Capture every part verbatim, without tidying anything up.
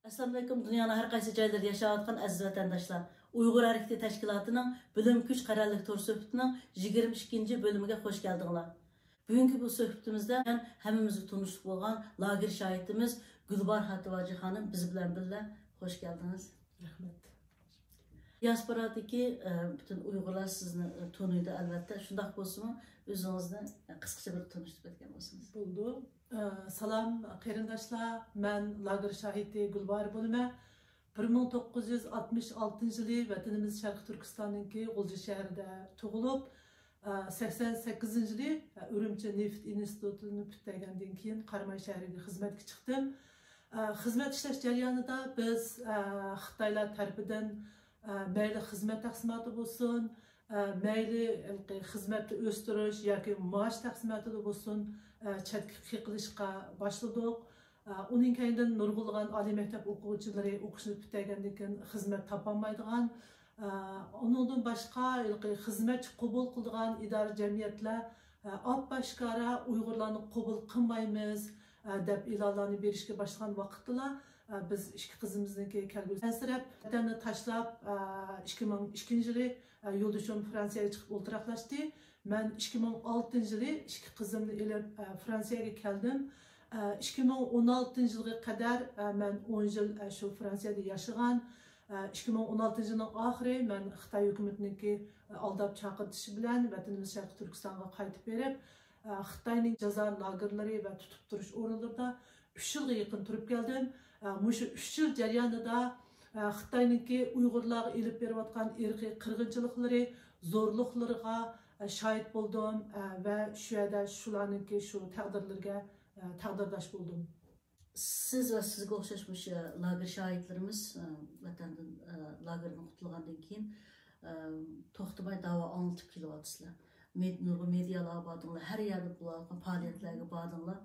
ئەسسالامۇئەلەيكۇم، دۇنيانىڭ ھەر قايسى جايلىرىدا ياشاۋاتقان ئەزىز ۋەتەنداشلار! ئۇيغۇر ھەرىكىتى تەشكىلاتىنىڭ بىلىم كۈچ قەرەللىك تور سۆھبىتىنىڭ يىگىرمە ئىككىنچى بۆلۈمىگە خوش كەلدىڭلار. بۈگۈنكى بۇ سۆھبىتىمىزدە مەن ھەممىمىزگە تونۇشلۇق بولغان لاگېر شاھىتىمىز گۈلباھار خاتىۋاجى خانىم بىز بىلەن بىللە. خوش كەلدىڭىز. رەھمەت. دىياسپورادىكى، ئە، پۈتۈن ئۇيغۇرلار سىزنى، ئە، تونۇيدۇ، ئەلۋەتتە. شۇنداق بولسىمۇ، ئۆزىڭىزنى، ئە، قىسقىچە بىر تونۇشتۇرۇپ ئۆتكەن بولسىڭىز. بولىدۇ. ئە، سالام، قېرىنداشلار. مەن لاگېر شاھىتى گۈلباھار بولىمەن. بىر مىڭ توققۇز يۈز ئاتمىش ئالتىنچى يىلى ۋەتىنىمىز شەرقىي تۈركىستاننىڭكى غۇلجا شەھىرىدە تۇغۇلۇپ، ئە، سەكسەن سەككىزىنچى يىلى، ئە، ئۈرۈمچى نېفىت ئىنستىتۇتىنى پۈتتۈرگەندىن كېيىن قاراماي شەھىرىگە خىزمەتكە چىقتىم. ئە، خىزمەت ئىشلەش جەريانىدا بىز، ئە، خىتايلار تەرىپىدىن، ئە، مەيلى خىزمەت تەقسىماتى بولسۇن، ئە، مەيلى ھېلىقى خىزمەتتە ئۆستۈرۈش ياكى مائاش تەقسىماتىدا بولسۇن، ئە، چەتكە قېقىلىشقا باشلىدۇق. ئە، ئۇنىڭ كەينىدىن نۇرغۇنلىغان ئالىي مەكتەپ ئوقۇغۇچىلىرى ئوقۇشنى پۈتتۈرگەندىن كېيىن خىزمەت تاپالمايدىغان، ئە، ئۇنىڭدىن باشقا ھېلىقى خىزمەتچى قوبۇل قىلىدىغان ئىدارە جەمئىيەتلەر، ئە، ئاپئاشكارا ئۇيغۇرلارنى قوبۇل قىلمايمىز، ئە، دەپ ئېلانلارنى بېرىشكە باشلىغان ۋاقىتتىلا، ئە، بىز ئىككى قىزىمىزنىڭكى كەلگۈسى ئەنسىرەپ، ۋەتەننى تاشلاپ، ئە، ئىككى مىڭ ئىككىنچى يىلى، ئە، يولدىشىم فرانسىيەگە چىقىپ ئولتۇراقلاشتى. مەن ئىككى مىڭ ئالتىنچى يىلى ئىككى قىزىمنى ئېلىپ، ئە، فرانسىيەگە كەلدىم. ئە، ئىككى مىڭ ئون ئالتىنچى يىلغا قەدەر، ئە، مەن ئون يىل، ئە، شۇ فرانسىيەدە ياشىغان. ئە، ئىككى مىڭ ئون ئالتىنچى يىلنىڭ ئاخىرى مەن خىتاي ھۆكۈمىتىنىڭكى، ئە، ئالداپ چاقىرتىشى بىلەن ۋەتىنىمىز شەرقىي تۈركىستانغا قايتىپ بېرىپ، ئە، خىتاينىڭ جازا لاگېرلىرى ۋە تۇتۇپ تۇرۇش ئورۇنلىرىدا ئۈچ يىلغا يېقىن تۇرۇپ كەلدىم. ئە، مۇشۇ ئۈچ يىل جەريانىدا، ئە، خىتاينىڭكى ئۇيغۇرلارغا ئېلىپ بېرىۋاتقان ئىرقىي قىرغىنچىلىقلىرى، زورلۇقلىرىغا، ئە، شاھىت بولدۇم، ئە، ۋە شۇ يەردە شۇلارنىڭكى شۇ تەقدىرلىرىگە، ئە، تەقدىرداش بولدۇم. سىز ۋە سىزگە ئوخشاش مۇشۇ لاگېر شاھىتلىرىمىز، ئە، ۋەتەندىن، ئە، لاگېردىن قۇتۇلغاندىن كېيىن، ئە، توختىماي داۋا ئاڭلىتىپ كېلىۋاتىسىلەر. مېد-، نۇرغۇن مېدىيالارغا باردىڭلار، ھەر يەردە بولۇۋاتقان پائالىيەتلەرگە باردىڭلار.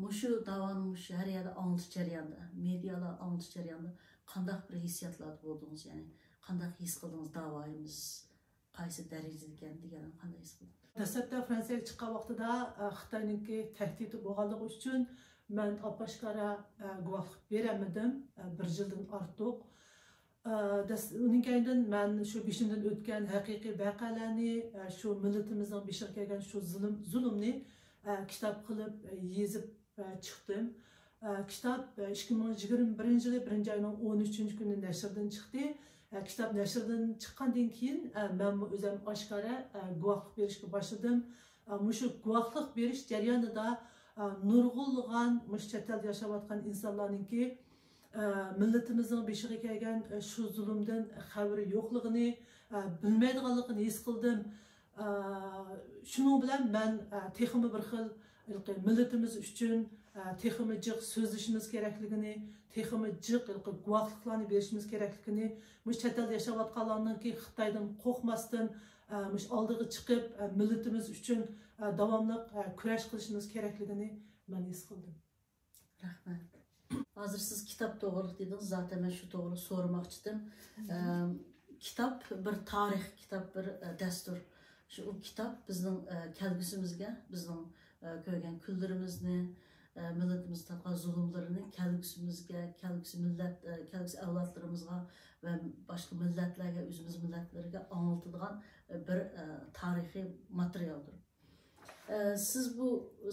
مۇشۇ داۋانى مۇشۇ ھەر يەردە ئاڭلىتىش جەريانىدا، مېدىيالار ئاڭلىتىش جەريانىدا قانداق بىر ھېسسىياتلاردا بولدىڭىز؟ يەنى قانداق ھېس قىلدىڭىز؟ داۋايىمىز قايسى دەرىجىدە ئىكەن دېگەننى قانداق ھېس قىلدىڭىز؟ دەسلەپتە فرانسىيەگە چىققان ۋاقتىدا، ئە، خىتاينىڭكى تەھدىتى بولغانلىقى ئۈچۈن مەن ئاپئاشكارا، ئە، گۇۋاھلىق بېرەلمىدىم، ئە، بىر يىلدىن ئارتۇق. ئە، دەس-، ئۇنىڭ كەينىدىن مەن شۇ بېشىمدىن ئۆتكەن ھەقىقىي ۋەقەلەرنى، ئە، شۇ مىللىتىمىزنىڭ بېشىغا كەلگەن شۇ زۇلۇم، زۇلۇمنى، ئە، كىتاب قىلىپ، ئە، يېزىپ، ئە، چىقتىم. ئە، كىتاب، ئە، ئىككى مىڭ يىگىرمە بىرىنچى يىلى بىرىنچى ئاينىڭ ئون ئۈچىنچى كۈنى نەشردىن چىقتى. ئە، كىتاب نەشردىن چىققاندىن كېيىن، ئە، مەنمۇ ئۆزۈم ئاشكارا، ئە، گۇۋاھلىق بېرىشكە باشلىدىم. ئە، مۇشۇ گۇۋاھلىق بېرىش جەريانىدا، ئە، نۇرغۇنلىغان مۇشۇ چەت ئەلدە ياشاۋاتقان ئىنسانلارنىڭكى، ئە، مىللىتىمىزنىڭ بېشىغا كەلگەن، ئە، شۇ زۇلۇمدىن خەۋىرى يوقلۇقىنى، ئە، بىلمەيدىغانلىقىنى ھېس قىلدىم. ئە، شۇنىڭ بىلەن مەن، ئە، تېخىمۇ بىر خىل ھېلىقى مىللىتىمىز ئۈچۈن، ئە، تېخىمۇ جىق سۆزلىشىمىز كېرەكلىكىنى، تېخىمۇ جىق ھېلىقى گۇۋاھلىقلارنى بېرىشىمىز كېرەكلىكىنى، مۇشۇ چەت ئەلدە ياشاۋاتقانلارنىڭكى خىتايدىن قورقماستىن، ئە، مۇشۇ ئالدىغا چىقىپ، ئە، مىللىتىمىز ئۈچۈن، ئە، داۋاملىق، ئە، كۈرەش قىلىشىمىز كېرەكلىكىنى مەن ھېس قىلدىم. رەھمەت. ھازىر سىز كىتاب توغرىلىق دېدىڭىز، زاتەن مەن شۇ توغرىلىق سورىماقچىدىم. ئەم، كىتاب بىر تارىخ، كىتاب بىر، ئە، دەستۇر. شۇ، ئۇ كىتاب بىزنىڭ، ئە، كەلگۈسىمىزگە، بىزنىڭ، ئە، كۆرگەن كۈنلىرىمىزنى، ئە، مىللىتىمىز تارتقان زۇلۇملىرىنى كەلگۈسىمىزگە، كەلگۈسى مىللەت، ئە، كەلگۈسى ئەۋلادلىرىمىزغا ۋە باشقا مىللەتلەرگە، ئۆزىمىز مىللەتلىرىگە ئاڭلىتىدىغان، ئە، بىر، ئە، تارىخىي ماتېرىيالدۇر. ئە، سىز بۇ،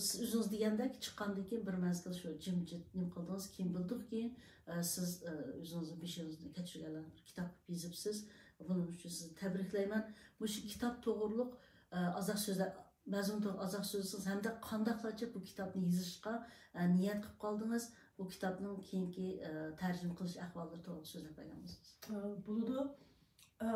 سىز ئۆزىڭىز دېگەندەك چىققاندىن كېيىن بىر مەزگىل شۇ جىمجىت نېمە قىلدىڭىز، كېيىن بىلدۇقكى، ئە، سىز، ئە، ئۆزىڭىزنىڭ بېشىڭىزدىن كەچۈرگەنلەرنى بىر كىتاب قىلىپ يېزىپسىز. بۇنىڭ ئۈچۈن سىزنى تەبرىكلەيمەن. مۇشۇ كىتاب توغرۇلۇق، ئە، ئازاق سۆزلەپ، مەزمۇن توغرۇلۇق ئازاق سۆزلىسىڭىز ھەمدە قانداقلارچە بۇ كىتابنى يېزىشقا، ئە، نىيەت قىلىپ قالدىڭىز؟ بۇ كىتابنىڭ كېيىنكى، ئە، تەرجىمە قىلىش ئەھۋاللىرى توغرۇلۇق سۆزلەپ بەرگەن بولسىڭىز. ئە، بولىدۇ. ئە،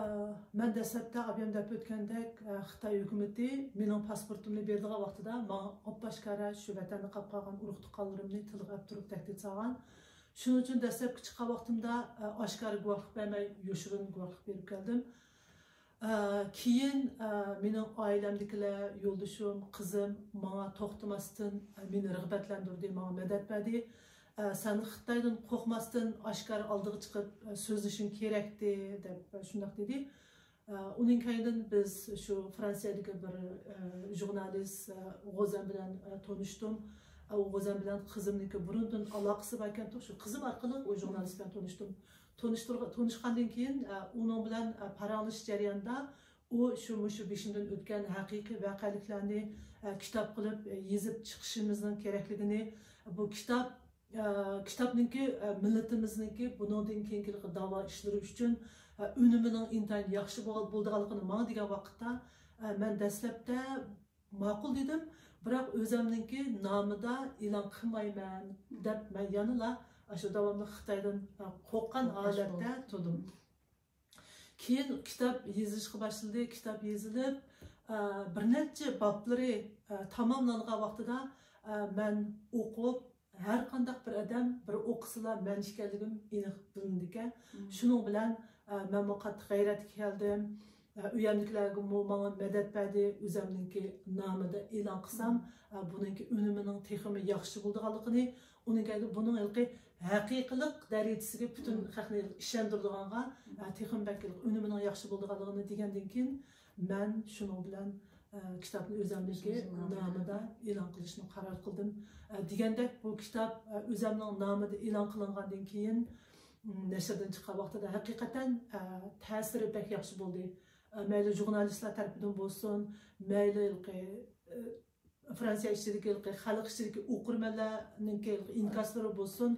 مەن دەسلەپتە ئابىيام دەپ ئۆتكەندەك، ئە، خىتاي ھۆكۈمىتى مېنىڭ پاسپورتۇمنى بېرىدىغان ۋاقتىدا ماڭا ئاپئاشكارا شۇ ۋەتەندە قاپ قالغان ئۇرۇق-تۇغقانلىرىمنى تىلغا ئەپ تۇرۇپ تەھدىت سالغان. شۇنىڭ ئۈچۈن دەسلەپكى چىققان ۋاقتىمدا، ئە، ئاشكارا گۇۋاھلىق بەرمەي، يوشۇرۇن گۇۋاھلىق بېرىپ كەلدىم. ئە، كېيىن، ئە، مېنىڭ ئائىلەمدىكىلەر، يولدىشىم، قىزىم ماڭا توختىماستىن، ئە، مېنى رىغبەتلەندۈردى، ماڭا مەدەت بەردى. ئە، سەن خىتايدىن قورقماستىن، ئاشكارا ئالدىغا چىقىپ، ئە، سۆزلىشىڭ كېرەكتى، دەپ، ئە، شۇنداق دېدى. ئۇنىڭ كەينىدىن بىز شۇ فرانسىيەدىكى بىر ژۇرنالىست غوزەن بىلەن تونۇشتۇم. ئۇ غوزەن بىلەن قىزىمنىڭكى بۇرۇندىن ئالاقىسى باركەنتۇق، شۇ قىزىم ئارقىلىق ئۇ ژۇرنالىست بىلەن تونۇشتۇم. تونۇشتۇرغا-، تونۇشقاندىن كېيىن ئۇنىڭ بىلەن پاراڭلىشىش جەريانىدا ئۇ شۇ مۇشۇ بېشىمدىن ئۆتكەن ھەقىقىي ۋەقەلىكلەرنى كىتاب قىلىپ يېزىپ چىقىشىمىزنىڭ كېرەكلىكىنى، بۇ كىتاب ئە، كىتابنىڭكى، ئە، مىللىتىمىزنىڭكى بۇنىڭدىن كېيىنكى داۋا ئىشلىرى ئۈچۈن، ئە، ئۈنۈمىنىڭ ئىنتايىن ياخشى بول-، بولىدىغانلىقىنى ماڭا دېگەن ۋاقىتتا، ئە، مەن دەسلەپتە ماقۇل دېدىم، بىراق ئۆزەمنىڭكى نامىدا ئېلان قىلمايمەن دەپ مەن يەنىلا ئاشۇ داۋاملىق خىتايدىن، ئە، قورققان ھالەتتە تۇردۇم. كېيىن كىتاب يېزىشقا باشلىدى. كىتاب يېزىلىپ، ئە، بىر نەچچە بابلىرى، ئە، تاماملانغان ۋاقتىدا، ئە، مەن ئوقۇپ، ھەر قانداق بىر ئادەم بىر ئوقۇسىلا مەن ئىكەنلىكىم ئېنىق بىلىنىدىكەن. شۇنىڭ بىلەن، ئە، مەنمۇ قاتتىق غەيرەتكە كەلدىم. ئە، ئۆيەمدىكىلەرگىمۇ ماڭا مەدەت بەردى، ئۆزەمنىڭكى نامىدا ئېلان قىلسام، ئە، بۇنىڭكى ئۈنۈمىنىڭ تېخىمۇ ياخشى بولىدىغانلىقىنى، ئۇنىڭ كەينىدىن بۇنىڭ ھېلىقى ھەقىقىيلىق دەرىجىسىگە پۈتۈن خەقنى ئىشەندۈرىدىغانغا، ئە، تېخىمۇ بەك ئۈنۈمىنىڭ ياخشى بولىدىغانلىقىنى دېگەندىن كېيىن، مەن شۇنىڭ بىلەن، ئە، كىتابنى ئۆزەمنىڭكى نامىدا ئېلان قىلىشنى قارار قىلدىم. ئە، دېگەندەك، بۇ كىتاب، ئە، ئۆزەمنىڭ نامىدا ئېلان قىلىنغاندىن كېيىن، م، نەشردىن چىققان ۋاقتىدا ھەقىقەتەن، ئە، تەسىرى بەك ياخشى بولدى. ئە، مەيلى ژۇرنالىستلار تەرىپىدىن بولسۇن، مەيلى، ئە، فرانسىيە ئىچىدىكى، خەلق ئىچىدىكى ئوقۇرمەنلەرنىڭكى ئىنكاسلىرى بولسۇن،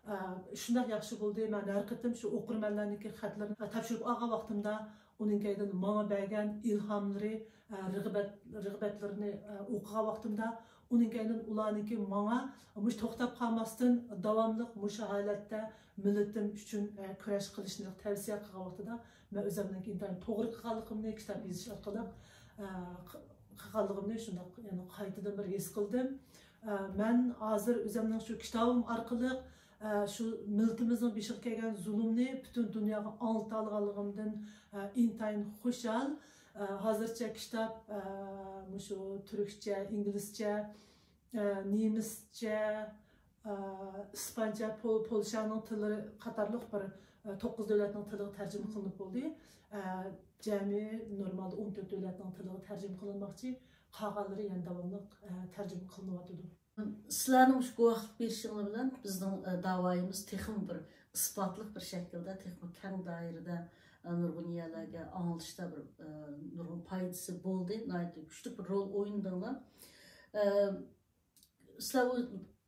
ئە، شۇنداق ياخشى بولدى. مەن ھەر قېتىم شۇ ئوقۇرمەنلەرنىڭكى خەتلىرىنى تاپشۇرۇپ ئالغان ۋاقتىمدا، ئۇنىڭ كەينىدىن ماڭا بەرگەن ئىلھاملىرى، ئە، رىغبەت، رىغبەتلىرىنى، ئە، ئوقۇغان ۋاقتىمدا، ئۇنىڭ كەينىدىن ئۇلارنىڭكى ماڭا مۇشۇ توختاپ قالماستىن، داۋاملىق مۇشۇ ھالەتتە مىللىتىم ئۈچۈن، ئە، كۈرەش قىلىشنى تەۋسىيە قىلغان ۋاقتىدا، مەن ئۆزۈمنىڭكى ئىنتايىن توغرا قىلغانلىقىمنى كىتاب يېزىش ئارقىلىق، ئە، قىلغانلىقىمنى شۇنداق يەنە قايتىدىن بىر ھېس قىلدىم. ئە، مەن ھازىر ئۆزۈمنىڭ شۇ كىتابىم ئارقىلىق، ئە، شۇ مىللىتىمىزنىڭ بېشىغا كەلگەن زۇلۇمنى پۈتۈن دۇنياغا ئاڭلىتالىغانلىقىمدىن، ئە، ئىنتايىن خۇشال. ئە، ھازىرچە كىتاب، ئە، مۇشۇ تۈركچە، ئىنگلىزچە، ئە، نېمىسچە، ئە، ئىسپانچە، پول-، پولشانىڭ تىلى قاتارلىق بىر، ئە، توققۇز دۆلەتنىڭ تىلىغا تەرجىمە قىلىنىپ بولدى. ئە، جەمئىي نورمالدا ئون تۆت دۆلەتنىڭ تىلىغا تەرجىمە قىلىنماقچى، قالغانلىرى يەنە داۋاملىق، ئە، تەرجىمە قىلىنىۋاتىدۇ. سىلەرنىڭ مۇشۇ گۇۋاھلىق بېرىشىڭلار بىلەن بىزنىڭ، ئە، داۋايىمىز تېخىمۇ بىر ئىسپاتلىق بىر شەكىلدە، تېخىمۇ كەڭ دائىرىدە، ئە، نۇرغۇن يەرلەرگە ئاڭلىتىشتا بىر، ئە، نۇرغۇن پايدىسى بولدى. ناھايىتى كۈچلۈك بىر رول ئوينىدىڭلار. ئە، سىلەر ئۇ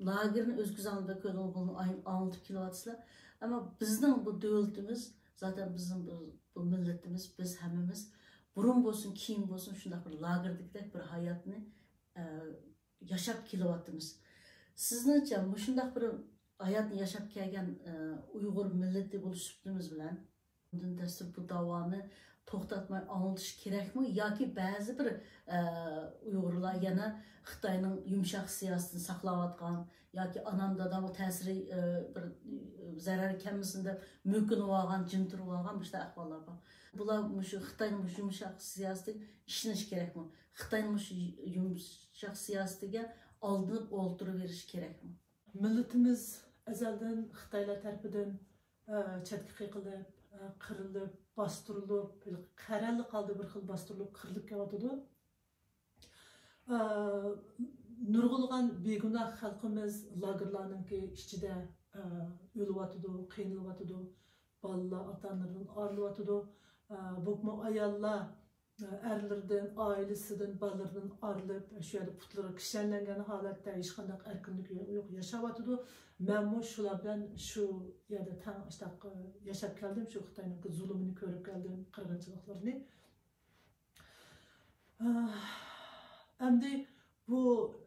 لاگېرنى ئۆز كۆزۈڭلار بىلەن كۆردۈڭلار، بۇنى ئاڭ-، ئاڭلىتىپ كېلىۋاتىسىلەر. ئەمما بىزنىڭ بۇ دۆلىتىمىز، زاتەن بىزنىڭ بۇ، بۇ مىللىتىمىز، بىز ھەممىمىز بۇرۇن بولسۇن، كېيىن بولسۇن، شۇنداق بىر لاگېردىكىدەك بىر ھاياتنى، ئە، ياشاپ كېلىۋاتىمىز. سىزنىڭچە، مۇشۇنداق بىر ھاياتنى ياشاپ كەلگەن، ئە، ئۇيغۇر مىللىتى بولۇش سۈپىتىمىز بىلەن، ئۇندىن دەسسىرى بۇ داۋانى توختاتماي ئاڭلىتىش كېرەكمۇ؟ ياكى بەزى بىر، ئە، ئۇيغۇرلار يەنە خىتاينىڭ يۇمشاق سىياسىتىنى ساقلاۋاتقان ياكى ئانام دادامغا تەسىرى، ئە، بىر، ئە، زەرەر كەلمىسۇن دەپ مۆكۈنۈۋالغان، جىم تۇرۇۋالغان مۇشۇنداق ئەھۋاللار بار. بۇلار مۇشۇ خىتاينىڭ مۇشۇ يۇمشاق سىياسىتىگە ئىشىنىش كېرەكمۇ؟ خىتاينىڭ مۇشۇ يۇمشاق سىياسىتىگە ئالدىنىپ ئولتۇرۇۋېرىش كېرەكمۇ؟ مىللىتىمىز ئەزەلدىن خىتايلار تەرىپىدىن، ئە، چەتكە قېقىلىپ، ئە، قىرىلىپ، باستۇرۇلۇپ، قەرەللىك ھالدا بىر خىل باستۇرۇلۇپ، قىرىلىپ كېلىۋاتىدۇ. ئە، نۇرغۇنلىغان بىگۇناھ خەلقىمىز لاگېرلارنىڭكى ئىچىدە، ئە، ئۆلۈۋاتىدۇ، قىينىلىۋاتىدۇ. بالىلار ئاتا-ئانىلىرىدىن ئايرىلىۋاتىدۇ. ئە، بولۇپمۇ ئاياللار، ئە، ئەرلىرىدىن، ئائىلىسىدىن، بالىلىرىدىن ئايرىلىپ، شۇ يەردە پۇتلىرىغا كىشەنلەنگەن ھالەتتە، ھېچقانداق ئەركىنلىك يوق، يوق ياشاۋاتىدۇ. مەنمۇ شۇلار بىلەن شۇ يەردە تەڭ ئاشتاق، ئە، ياشاپ كەلدىم، شۇ خىتاينىڭكى زۇلۇمىنى كۆرۈپ كەلدىم، قىرغىنچىلىقلىرىنى. ئەمدى بۇ،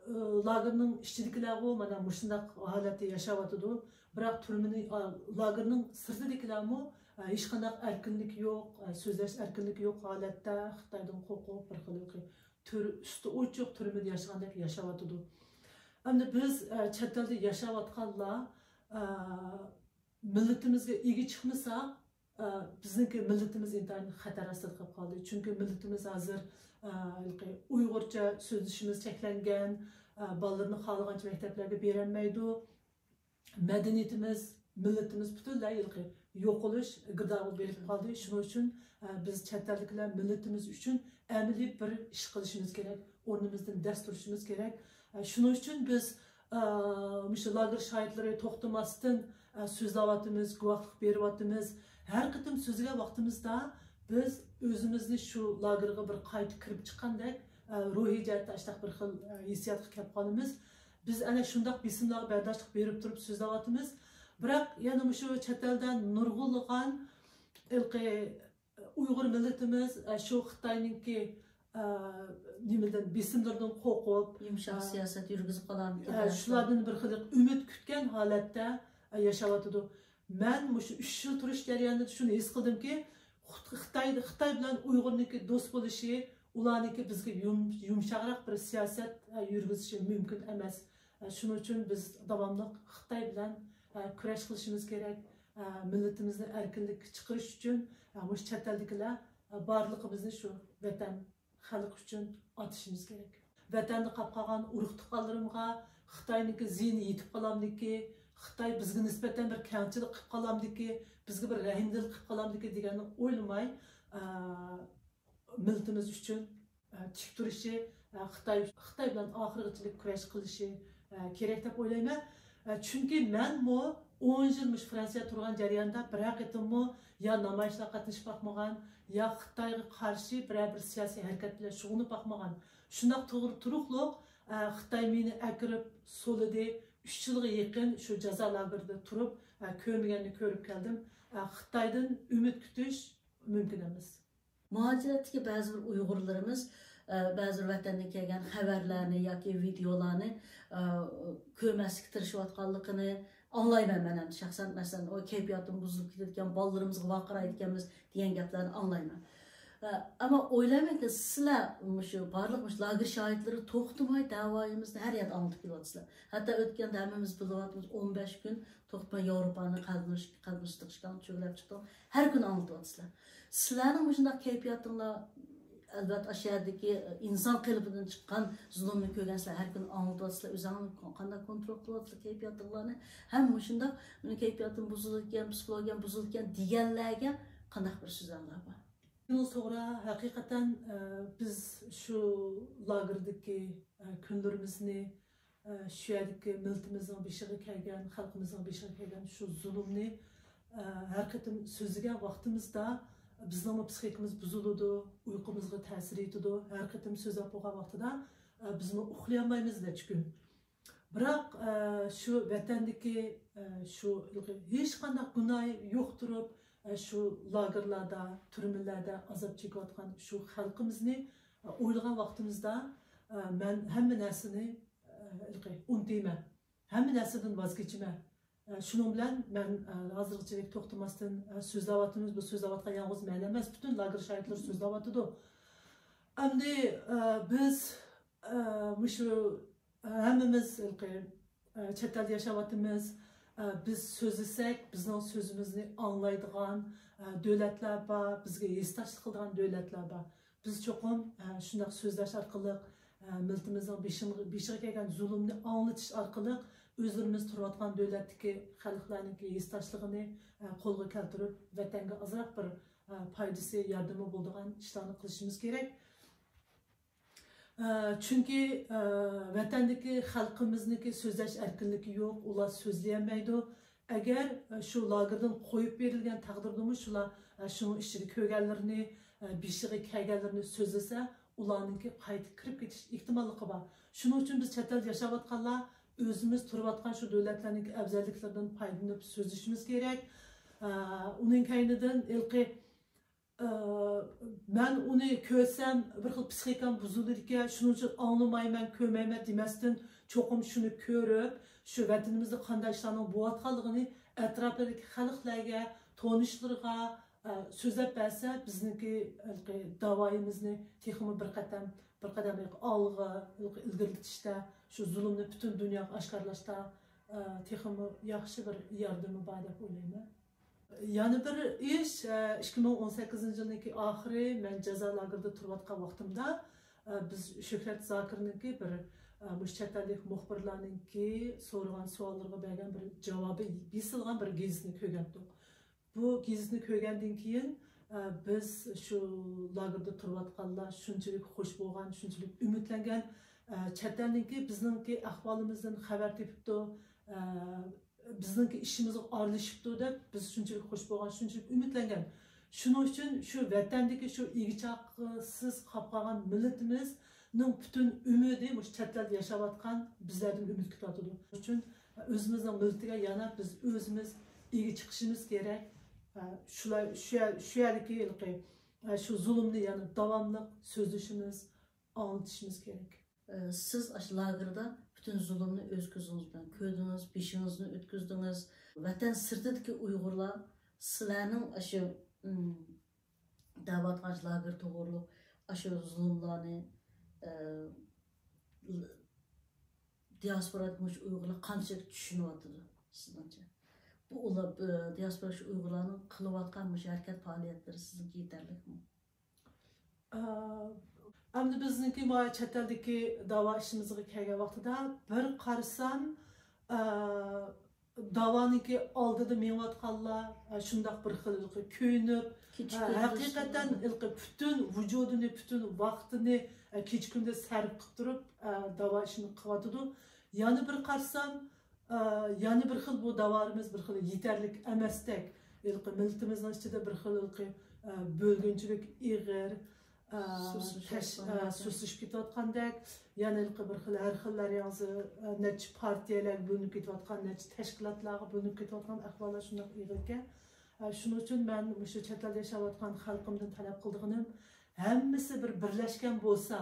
ئى، لاگېرنىڭ ئىچىدىكىلەرغۇ مانا مۇشۇنداق ھالەتتە ياشاۋاتىدۇ. بىراق تۈرمىنى، ئا، لاگېرنىڭ سىرتىدىكىلەرمۇ، ئە، ھېچقانداق ئەركىنلىك يوق، ئە، سۆزلەش ئەركىنلىكى يوق ھالەتتە خىتايدىن قورقۇپ بىر خىل تۈر-، ئۈستى ئوچۇق تۈرمىدە ياشىغاندەك ياشاۋاتىدۇ. ئەمدى بىز، ئە، چەت ئەلدە ياشاۋاتقانلار، ئە، مىللىتىمىزگە ئىگە چىقمىساق، ئە، بىزنىڭكى مىللىتىمىز ئىنتايىن خەتەر ئاستىدا قېلىپ قالدى. چۈنكى مىللىتىمىز ھازىر، ئە، ھېلىقى ئۇيغۇرچە سۆزلىشىمىز چەكلەنگەن، ئە، بالىلىرىنى خالىغانچە مەكتەپلەرگە بېرەلمەيدۇ. مەدەنىيىتىمىز، مىللىتىمىز پۈتۈنلەي ھېلىقى يوقىلىش گىردابىغا بېرىپ قالدى. شۇنىڭ ئۈچۈن ئە، بىز چەت ئەلدىكىلەر مىللىتىمىز ئۈچۈن ئەمەلىي بىر ئىش قىلىشىمىز كېرەك، ئورنىمىزدىن دەس تۇرۇشىمىز كېرەك. ئە، شۇنىڭ ئۈچۈن بىز، ئە، مۇشۇ لاگېر شاھىتلىرى توختىماستىن، ئە، سۆزلەۋاتىمىز، گۇۋاھلىق بېرىۋاتىمىز. ھەر قېتىم سۆزلىگەن ۋاقتىمىزدا بىز ئۆزىمىزنى شۇ لاگېرغا بىر قايتا كىرىپ چىققاندەك، ئە، روھىي جەھەتتە ئاشتاق بىر خىل، ئە، ھېسسىياتقا كەپ قالىمىز. بىز ئەنە شۇنداق بېسىملارغا بەرداشلىق بېرىپ تۇرۇپ سۆزلەۋاتىمىز. بىراق يەنە مۇشۇ چەت ئەلدە نۇرغۇنلىغان ھېلىقى ئۇيغۇر مىللىتىمىز، ئە، شۇ خىتاينىڭكى، ئە، نېمىدىن، بېسىملىرىدىن قورقۇپ، يۇمشاق ئە، سىياسەت يۈرگۈزۈپ قالارمىكىن ئە، دەپ. شۇلاردىن بىر خىل ئۈمىد كۈتكەن ھالەتتە، ئە، ياشاۋاتىدۇ. مەن مۇشۇ ئۈچ يىل تۇرۇش جەريانىدا شۇنى ھېس قىلدىمكى، خىت-، خىتاي، خىتاي بىلەن ئۇيغۇرنىڭكى دوست بولۇشى، ئۇلارنىڭكى بىزگە يۇم-، يۇمشاقراق بىر سىياسەت، ئە، يۈرگۈزۈشى مۇمكىن ئەمەس. ئە، شۇنىڭ ئۈچۈن بىز داۋاملىق خىتاي بىلەن، ئە، كۈرەش قىلىشىمىز كېرەك. ئە، مىللىتىمىزنى ئەركىنلىككە چىقىرىش ئۈچۈن، ئە، مۇشۇ چەت ئەلدىكىلەر، ئە، بارلىقىمىزنى شۇ ۋەتەن، خەلق ئۈچۈن ئاتىشىمىز كېرەك. ۋەتەندە قاپ قالغان ئۇرۇق تۇغقانلىرىمغا خىتاينىڭكى زىيىنى يېتىپ قالامدىكى، خىتاي بىزگە نىسبەتەن بىر كەڭچىلىك قىلىپ قالامدىكى، بىزگە بىر رەھىمدىللىك قىلىپ قالامدىكى دېگەننى ئويلىماي، ئە، مىللىتىمىز ئۈچۈن، ئە، تىك تۇرۇشى، ئە، خىتاي، خىتاي بىلەن ئاخىرغىچىلىك كۈرەش قىلىشى، ئە، كېرەك دەپ ئويلايمەن. ئە، چۈنكى مەنمۇ ئون يىل مۇشۇ فرانسىيەدە تۇرغان جەرياندا بىرەر قېتىممۇ يا نامايىشلارغا قاتنىشىپ باقمىغان، يا خىتايغا قارشى بىرەر بىر سىياسىي ھەرىكەت بىلەن شۇغۇللىنىپ باقمىغان. شۇنداق توغرا تۇرۇقلۇق، ئە، خىتاي مېنى ئەكىرىپ سولىدى، ئۈچ يىلغا يېقىن شۇ جازا لاگېرىدا تۇرۇپ، ئە، كۆرمىگەننى كۆرۈپ كەلدىم. ئە، خىتايدىن ئۈمىد كۈتۈش مۇمكىن ئەمەس. مۇھاجىرەتتىكى بەزى بىر ئۇيغۇرلىرىمىز، ئە، بەزى بىر ۋەتەندىن كەلگەن خەۋەرلەرنى ياكى ۋىدېئولارنى، ئە، كۆرمەسلىككە تىرىشىۋاتقانلىقىنى ئاڭلايمەن مەن ئەمدى شەخسەن. مەسىلەن، ئۇ كەيپىياتىم بۇزۇلۇپ كېتىدىكەن، بالىلىرىمىزغا ۋارقىرايدىكەنمىز دېگەن گەپلەرنى ئاڭلايمەن. ئە، ئەمما ئويلايمەنكى، سىلەر مۇشۇ بارلىق مۇشۇ لاگېر شاھىتلىرى توختىماي داۋايىمىزنى ھەر يەردە ئاڭلىتىپ كېلىۋاتىسىلەر. ھەتتا ئۆتكەندە ھەممىمىز بىلىۋاتىمىز، ئون بەش كۈن توختىماي ياۋروپانى قەدىمىش-، قەدىمىش تىقىشقان چۆگىلەپ چىقتىڭ. ھەر كۈنى ئاڭلىتىۋاتىسىلەر. سىلەرنىڭ مۇشۇنداق كەيپىياتىڭلار، ئەلۋەتتە، ئاشۇ يەردىكى ئىنسان قېلىپىدىن چىققان زۇلۇمنى كۆرگەنسىلەر، ھەر كۈنى ئاڭلىتىۋاتىسىلەر. ئۆزۈڭلار قانداق كونترول قىلىۋاتىسىلەر كەيپىياتىڭلارنى؟ ھەم مۇشۇنداق، مېنىڭ كەيپىياتىم بۇزۇلىدىكەن، پسىخولوگىيەم بۇزۇلىدىكەن دېگەنلەرگە قانداق بىر سۆزۈڭلار بار؟ بۇنىڭ توغرا، ھەقىقەتەن، ئە، بىز شۇ لاگېردىكى، ئە، كۈنلىرىمىزنى، ئە، شۇ يەردىكى مىللىتىمىزنىڭ بېشىغا كەلگەن، خەلقىمىزنىڭ بېشىغا كەلگەن شۇ زۇلۇمنى، ئە، ھەر قېتىم سۆزلىگەن ۋاقتىمىزدا بىزنىڭمۇ پسىخىكىمىز بۇزۇلىدۇ، ئۇيقۇمىزغا تەسىر يېتىدۇ. ھەر قېتىم سۆزلەپ بولغان ۋاقتىدا، ئە، بىزمۇ ئۇخلىيالمايمىز نەچچە كۈن. بىراق، ئە، شۇ ۋەتەندىكى، ئە، شۇ ھېچقانداق گۇناھى يوق تۇرۇپ، ئە، شۇ لاگېرلاردا، تۈرمىلەردە ئازاب چېكىۋاتقان شۇ خەلقىمىزنى، ئە، ئويلىغان ۋاقتىمىزدا، ئە، مەن ھەممە نەرسىنى، ئە، ھېلىقى ئۇنتۇيمەن. ھەممە نەرسىدىن ۋاز كېچىمەن. ئە، شۇنىڭ بىلەن مەن، ئە، ھازىرغىچىلىك توختىماستىن، ئە، سۆزلەۋاتىمىز. بۇ سۆزلەۋاتقان يالغۇز مەن ئەمەس، پۈتۈن لاگېر شاھىتلىرى سۆزلەۋاتىدۇ. ئەمدى، ئە، بىز، ئە، مۇشۇ، ئە، ھەممىمىز ھېلىقى، ئە، چەت ئەلدە ياشاۋاتىمىز. ئە، بىز سۆزلىسەك، بىزنىڭ سۆزىمىزنى ئاڭلايدىغان، ئە، دۆلەتلەر بار، بىزگە ھېسداشلىق قىلىدىغان دۆلەتلەر بار. بىز چوقۇم، ئە، شۇنداق سۆزلەش ئارقىلىق، ئە، مىللىتىمىزنىڭ بېشىم-، بېشىغا كەلگەن زۇلۇمنى ئاڭلىتىش ئارقىلىق ئۆزلىرىمىز تۇرۇۋاتقان دۆلەتتىكى خەلقلەرنىڭكى ھېسداشلىقىنى، ئە، قولغا كەلتۈرۈپ، ۋەتەنگە ئازراق بىر، ئە، پايدىسى، ياردىمى بولىدىغان ئىشلارنى قىلىشىمىز كېرەك. ئە، چۈنكى، ئە، ۋەتەندىكى خەلقىمىزنىڭكى سۆزلەش ئەركىنلىكى يوق، ئۇلار سۆزلىيەلمەيدۇ. ئەگەر، ئە، شۇ لاگېردىن قويۇپ بېرىلگەن تەقدىردىمۇ شۇلار، ئە، شۇنىڭ ئىچىدە كۆرگەنلىرىنى، ئە، بېشىغا كەلگەنلىرىنى سۆزلىسە، ئۇلارنىڭكى قايتا كىرىپ كېتىش ئېھتىماللىقى بار. شۇنىڭ ئۈچۈن بىز چەت ئەلدە ياشاۋاتقانلار ئۆزىمىز تۇرۇۋاتقان شۇ دۆلەتلەرنىڭكى ئەۋزەللىكلىرىدىن پايدىلىنىپ سۆزلىشىمىز كېرەك. ئە، ئۇنىڭ كەينىدىن ھېلىقى ئى، مەن ئۇنى كۆرسەم، بىر خىل پسىخىكام بۇزۇلىدىكەن، شۇنىڭ ئۈچۈن ئاڭلىمايمەن، كۆرمەيمەن دېمەستىن، چوقۇم شۇنى كۆرۈپ، شۇ ۋەتىنىمىزدە قانداق ئىشلارنىڭ بولۇۋاتقانلىقىنى ئەتراپىدىكى خەلقلەرگە، تونۇشلىرىغا، ئە، سۆزلەپ بەرسە، بىزنىڭكى ھېلىقى داۋايىمىزنى تېخىمۇ بىر قەدەم، بىر قەدەم ئالغا ئىلگىرىلىتىشتە، شۇ زۇلۇمنى پۈتۈن دۇنياغا ئاشكارىلاشتا، ئە، تېخىمۇ ياخشى بىر ياردىمى بار دەپ ئويلايمەن. يەنە بىر ئىش، ئىككى مىڭ ئون سەككىزىنچى يىلنىڭكى ئاخىرى مەن جازا لاگېرىدا تۇرۇۋاتقان ۋاقتىمدا، بىز شۆھرەت زاكىرنىڭكى بىر، مۇشۇ چەت ئەللىك مۇخبىرلارنىڭكى سورىغان سوئاللىرىغا بەرگەن بىر جاۋابى بېسىلغان بىر گېزىتنى كۆرگەنتۇق. بۇ گېزىتنى كۆرگەندىن كېيىن، ئە، بىز شۇ لاگېردا تۇرۇۋاتقانلار شۇنچىلىك خۇش بولغان، شۇنچىلىك ئۈمىدلەنگەن. ئە، چەت ئەلنىڭكى بىزنىڭكى ئەھۋالىمىزدىن خەۋەر تېپىپتۇ. ئە، بىزنىڭكى ئىشىمىزغا ئارىلىشىپتۇ دەپ بىز شۇنچىلىك خۇش بولغان، شۇنچىلىك ئۈمىدلەنگەن. شۇنىڭ ئۈچۈن شۇ ۋەتەندىكى شۇ ئىگە-چاقىسىز قاپ قالغان مىللىتىمىزنىڭ پۈتۈن ئۈمىدى مۇشۇ چەت ئەلدە ياشاۋاتقان بىزلەردىن ئۈمىد كۈتۈۋاتىدۇ. شۇنىڭ ئۈچۈن ئۆزىمىزنىڭ مىللىتىگە ياناپ بىز ئۆزىمىز ئىگە چىقىشىمىز كېرەك. شۇلار، شۇ يەر، شۇ يەردىكى ھېلىقى، شۇ زۇلۇمنى يەنە داۋاملىق سۆزلىشىمىز، ئاڭلىتىشىمىز كېرەك. ئە، سىز ئاشۇ لاگېردا پۈتۈن زۇلۇمنى ئۆز كۆزىڭىز بىلەن كۆردىڭىز، بېشىڭىزدىن ئۆتكۈزدىڭىز. ۋەتەن سىرتىدىكى ئۇيغۇرلار سىلەرنىڭ ئاشۇ، ئىم، دەۋاتقان لاگېر توغرۇلۇق ئاشۇ زۇلۇملارنى، ئە، دىياسپورادىكى مۇشۇ ئۇيغۇرلار قانچىلىك چۈشىنىۋاتىدۇ سىزنىڭچە؟ بۇ ئۇلار، ئە، دىياسپورادىكى ئۇيغۇرلارنىڭ قىلىۋاتقان مۇشۇ ھەرىكەت پائالىيەتلىرى سىزنىڭكى يېتەرلىكمۇ؟ ئە، ئەمدى بىزنىڭكى مانا چەت ئەلدىكى داۋا ئىشىمىزغا كەلگەن ۋاقتىدا بىر قارىسام، ئە، داۋانىڭكى ئالدىدا مېڭىۋاتقانلار، ئە، شۇنداق بىر خىل كۆيۈنۈپ، كېچە ئە، كۈندۈز ھەقىقەتەن ھېلىقى پۈتۈن ۋۇجۇدىنى، پۈتۈن ۋاقتىنى، ئە، كېچە كۈندۈز سەرپ قىلىپ تۇرۇپ، ئە، داۋا ئىشىنى قىلىۋاتىدۇ. يەنە بىر قارىسام، ئە، يەنە بىر خىل بۇ داۋالىرىمىز بىر خىل يېتەرلىك ئەمەستەك، ھېلىقى مىللىتىمىزنىڭ ئىچىدە بىر خىل ھېلىقى، ئە، بۆلگۈنچىلىك ئېغىر، ئە، سۇسلىشىپ تەش-، ئە، سۇسلىشىپ كېتىۋاتقاندەك، يەنە ھېلىقى بىر خىل ھەر خىل، ھەر ياڭزا، ئە، نەچچە پارتىيەلەرگە بۆلۈنۈپ كېتىۋاتقان، نەچچە تەشكىلاتلارغا بۆلۈنۈپ كېتىۋاتقان ئەھۋاللار شۇنداق ئېغىركەن. ئە، شۇنىڭ ئۈچۈن مەن مۇشۇ چەت ئەلدە ياشاۋاتقان خەلقىمدىن تەلەپ قىلىدىغىنىم، ھەممىسى بىر بىرلەشكەن بولسا،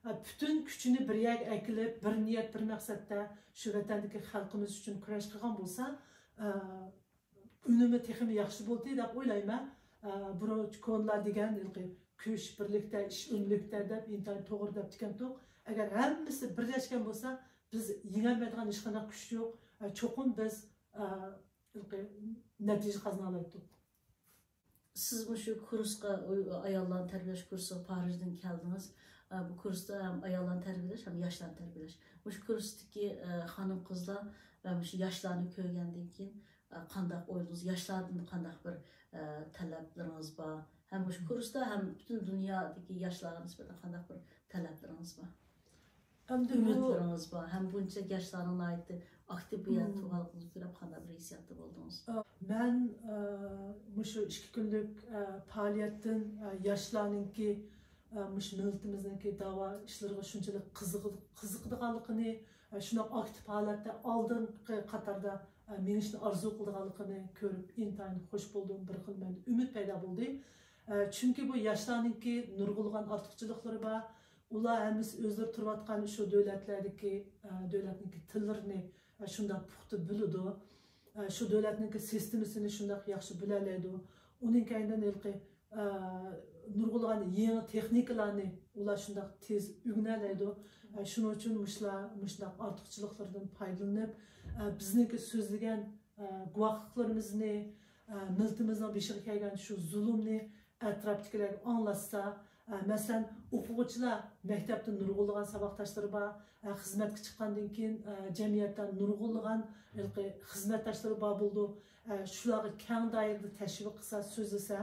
ئە، پۈتۈن كۈچىنى بىر يەرگە ئەكېلىپ، بىر نىيەت، بىر مەقسەتتە شۇ ۋەتەندىكى خەلقىمىز ئۈچۈن كۈرەش قىلغان بولسا، ئە، ئۈنۈمى تېخىمۇ ياخشى بولدى دەپ ئويلايمەن. ئە، بۇرۇن كونىلار دېگەن، ھېلىقى، «كۈچ بىرلىكتە، ئىش ئۆملۈكتە» دەپ ئىنتايىن توغرا دەپتىكەنتۇق. ئەگەر ھەممىسى بىرلەشكەن بولسا، بىز يېڭەلمەيدىغان ھېچقانداق كۈچ يوق. ئە، چوقۇم بىز، ئە، ھېلىقى، نەتىجە قازىنالايتتۇق. سىز مۇشۇ كۇرسقا، ئاياللارنى تەربىيەلەش كۇرسىغا پارىژدىن كەلدىڭىز. ئە، بۇ كۇرستا ھەم ئاياللارنى تەربىيەلەش، ھەم ياشلارنى تەربىيەلەش. مۇشۇ كۇرستىكى، ئە، خانىم-قىزلار ۋە مۇشۇ ياشلارنى كۆرگەندىن كېيىن، ئە، قانداق ئويلىدىڭىز؟ ياشلاردىن قانداق بىر، ئە، تەلەپلىرىڭىز بار؟ ھەم مۇشۇ كۇرستا ھەم پۈتۈن دۇنيادىكى ياشلارغا نىسبەتەن قانداق بىر تەلەپلىرىڭىز بار؟ ئەمدى بۇ ئۈمىدلىرىڭىز بار ھەم بۇنچە ياشلارنىڭ ناھايىتى ئاكتىپ بۇ يەردە تۇرغانلىقىڭىزنى كۆرۈپ قانداق بىر ھېسسىياتتا بولدىڭىز؟ مەن، ئە، مۇشۇ ئىككى كۈنلۈك، ئە، پائالىيەتتىن، ئە، ياشلارنىڭكى، ئە، مۇشۇ مىللىتىمىزنىڭكى داۋا ئىشلىرىغا شۇنچىلىك قىزىق-، قىزىقىدىغانلىقىنى، ئە، شۇنداق ئاكتىپ ھالەتتە ئالدىنقى قاتاردا، ئە، مېڭىشنى ئارزۇ قىلىدىغانلىقىنى كۆرۈپ ئىنتايىن خۇش بولدۇم. بىر خىل مەندە ئۈمىد پەيدا بولدى. ئە، چۈنكى بۇ ياشلارنىڭكى نۇرغۇنلىغان ئارتۇقچىلىقلىرى بار. ئۇلار ھەممىسى ئۆزلىرى تۇرۇۋاتقان شۇ دۆلەتلەردىكى، ئە، دۆلەتنىڭكى تىللىرىنى، ئە، شۇنداق پۇختا بىلىدۇ. ئە، شۇ دۆلەتنىڭكى سىستېمىسىنى شۇنداق ياخشى بىلەلەيدۇ. ئۇنىڭ كەينىدىن ھېلىقى، ئە، نۇرغۇنلىغان يېڭى تېخنىكىلارنى ئۇلار شۇنداق تېز ئۆگىنەلەيدۇ. ئە، شۇنىڭ ئۈچۈن مۇشۇلار، مۇشۇنداق ئارتۇقچىلىقلىرىدىن پايدىلىنىپ، ئە، بىزنىڭكى سۆزلىگەن، ئە، گۇۋاھلىقلىرىمىزنى، ئە، مىللىتىمىزنىڭ بېشىغا كەلگەن شۇ زۇلۇمنى ئەتراپتىكىلەرگە ئاڭلاتسا، ئە، مەسىلەن، ئوقۇغۇچىلار مەكتەپتە نۇرغۇنلىغان ساۋاقداشلىرى بار، ئە، خىزمەتكە چىققاندىن كېيىن، ئە، جەمئىيەتتە نۇرغۇنلىغان ھېلىقى خىزمەتداشلىرى بار بولىدۇ. ئە، شۇلارغا كەڭ دائىرىدە تەشۋىق قىلسا، سۆزلىسە،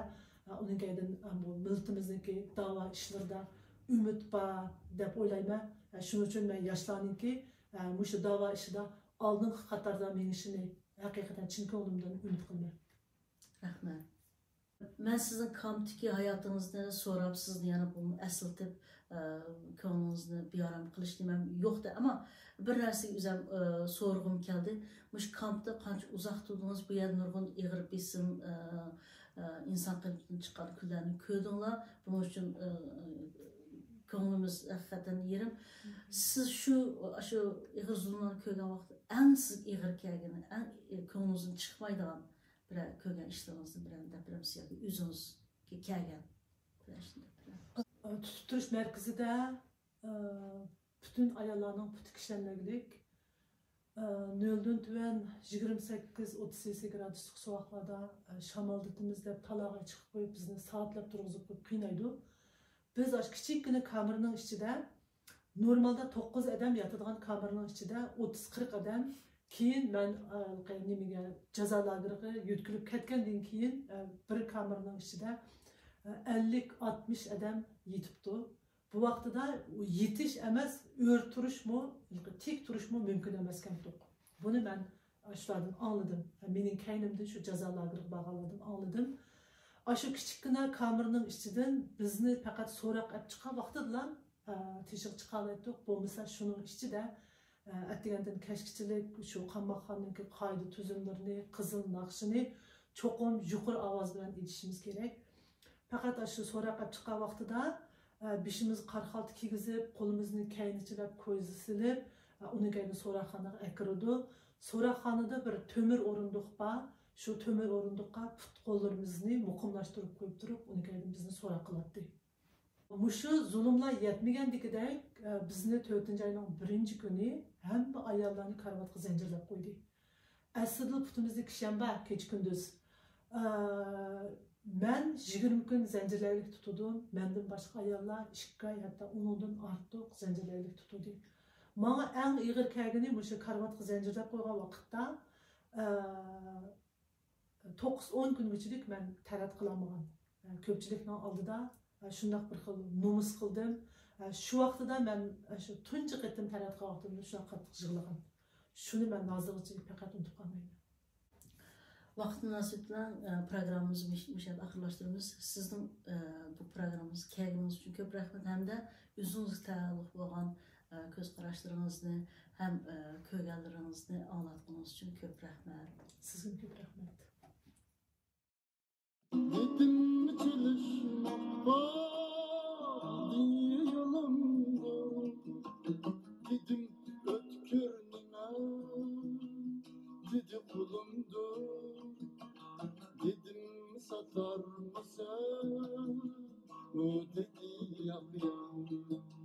ئە، ئۇنىڭ كەينىدىن، ئە، بۇ مىللىتىمىزنىڭكى داۋا ئىشلىرىدا ئۈمىد بار دەپ ئويلايمەن. ئە، شۇنىڭ ئۈچۈن مەن ياشلارنىڭكى، ئە، مۇشۇ داۋا ئىشىدا ئالدىنقى قاتاردا مېڭىشىنى ھەقىقەتەن چىن كۆڭلۈمدىن ئۈمىد قىلىمەن. رەھمەت. مەن سىزنىڭ كامپتىكى ھاياتىڭىزنى سوراپ، سىزنى يەنە بۇ ئەسلىتىپ، ئە، كۆڭلىڭىزنى بىئارام قىلىش نېمەم يوقتى. ئەمما بىر نەرسىگە ئۆزۈم، ئە، سورىغۇم كەلدى. مۇشۇ كامپتا قانچە ئۇزاق تۇردىڭىز؟ بۇ يەردە نۇرغۇن ئېغىر بېسىم، ئە، ئە، ئىنسان قېلىپتىن چىققان كۈنلەرنى كۆردۈڭلار. بۇنىڭ ئۈچۈن، ئە، كۆڭلىمىز ھەقىقەتەن يېرىم. سىز شۇ، ئاشۇ ئېغىر زۇلۇملارنى كۆرگەن ۋاقىتتا ئەڭ سىزگە ئېغىر كەلگىنى، ئەڭ كۆڭلىڭىزدىن چىقمايدىغان بىرەر كۆرگەن ئىشلىرىڭىزنى بىرەر دەپ بېرەمسىز ياكى ئۆزىڭىزگە كەلگەن بىرەر ئىشنى دەپ بېرەم. تۇتۇپ تۇرۇش مەركىزىدە، ئە، پۈتۈن ئاياللارنىڭ پۇتى كىشەنلىگۈدەك، ئە، نۆلدىن تۆۋەن يىگىرمە سەككىز، ئوتتۇز سېلسىيە گرادۇسلۇق سوغۇقلاردا، ئە، شامالدىتىمىز دەپ تالاغا چىقىپ قويۇپ، بىزنى سائەتلەپ تۇرغۇزۇپ قويۇپ قىينايدۇ. بىز ئاشۇ كىچىككىنە كامېرنىڭ ئىچىدە، نورمالدا توققۇز ئادەم ياتىدىغان كامېرنىڭ ئىچىدە ئوتتۇز، قىرىق ئادەم. كېيىن مەن، ئە، نېمىگە، جازا لاگېرىغا يۆتكىلىپ كەتكەندىن كېيىن، ئە، بىر كامېرنىڭ ئىچىدە ئەللىك، ئاتمىش ئادەم يېتىپتۇ. بۇ ۋاقتىدا يېتىش ئەمەس، ئۆرە تۇرۇشمۇ، تىك تۇرۇشمۇ مۇمكىن ئەمەسكەنتۇق. بۇنى مەن شۇلاردىن ئاڭلىدىم. مېنىڭ كەينىمدىن شۇ جازا لاگېرىغا بارغانلاردىن ئاڭلىدىم. ئاشۇ كىچىككىنە كامېرنىڭ ئىچىدىن بىزنى پەقەت سوراق ئەپ چىققان ۋاقتىدىلا، ئە، تېشىغا چىقالايتتۇق. بولمىسا شۇنىڭ ئىچىدە، ئە، ئەتىگەندىن كەچكىچىلىك شۇ قاماقخانىنىڭكى قائىدە تۈزۈملىرىنى، قىزىل ناخشىنى چوقۇم يۇقىرى ئاۋاز بىلەن ئېيتىشىمىز كېرەك. پەقەت ئاشۇ سوراق ئەپ چىققان ۋاقتىدا، ئە، بېشىمىزغا قارا خالتا كىيگۈزۈپ، قولىمىزنى كەينىچىلەپ، كويزا سېلىپ، ئە، ئۇنى كەينىدىن سوراقخانىغا ئەكىرىدۇ. سوراقخانىدا بىر تۆمۈر ئورۇندۇق بار. شۇ تۆمۈر ئورۇندۇققا پۇت-قوللىرىمىزنى مۇقىملاشتۇرۇپ قويۇپ تۇرۇپ، ئۇنى كەينىدىن بىزنى سوراق قىلاتتى. مۇشۇ زۇلۇملار يەتمىگەندىكىدەك، ئە، بىزنى تۆتىنچى ئاينىڭ بىرىنچى كۈنى ھەممە ئاياللارنى كارىۋاتقا زەنجىرلەپ قويدى. ئەسلىدىلا پۇتىمىزنى كىشەنبە كېچە-كۈندۈز. ئە، مەن يىگىرمە كۈن زەنجىرلەيلىك تۇتۇلدۇم. مەندىن باشقا ئاياللار ئىككى ئاي، ھەتتا ئۇنىڭدىن ئارتۇق زەنجىرلەيلىك تۇتۇلدى. ماڭا ئەڭ ئېغىر كەلگىنى مۇشۇ كارىۋاتقا زەنجىرلەپ قويغان ۋاقىتتا، ئە، توققۇز-ئون كۈنگىچىلىك مەن تەرەت قىلالمىغان. ئە، كۆپچىلىكنىڭ ئالدىدا، ئە، شۇنداق بىر خىل نومۇس قىلدىم. ئە، شۇ ۋاقتىدا مەن، ئە، شۇ تۇنجى قېتىم تەرەت قىلغان ۋاقتىمدا شۇنداق قاتتىق يىغلىغان. شۇنى مەن ھازىرغىچە پەقەت ئۇنتۇپ قالمايمەن. ۋاقىت مۇناسىۋىتى بىلەن، ئە، پروگراممىمىزنى مۇش-، مۇشۇ يەردە ئاخىرلاشتۇرىمىز. سىزنىڭ، ئە، بۇ پروگراممىمىزغا كەلگىنىڭىز ئۈچۈن كۆپ رەھمەت ھەمدە ئۆزىڭىزگە تەئەللۇق بولغان، ئە، كۆز قاراشلىرىڭىزنى ھەم، ئە، كۆرگەنلىرىڭىزنى ئاڭلاتقىنىڭىز ئۈچۈن كۆپ رەھمەت. سىزگىمۇ كۆپ رەھمەت. دېدىم چېلىشماق بار دېيى يولۇمدىن، دېدىم ئۆتكۈر نېمە دېدى قولۇمدىن، دېدىم ساتارمىسەن ئۇ دېدى ياق ياق.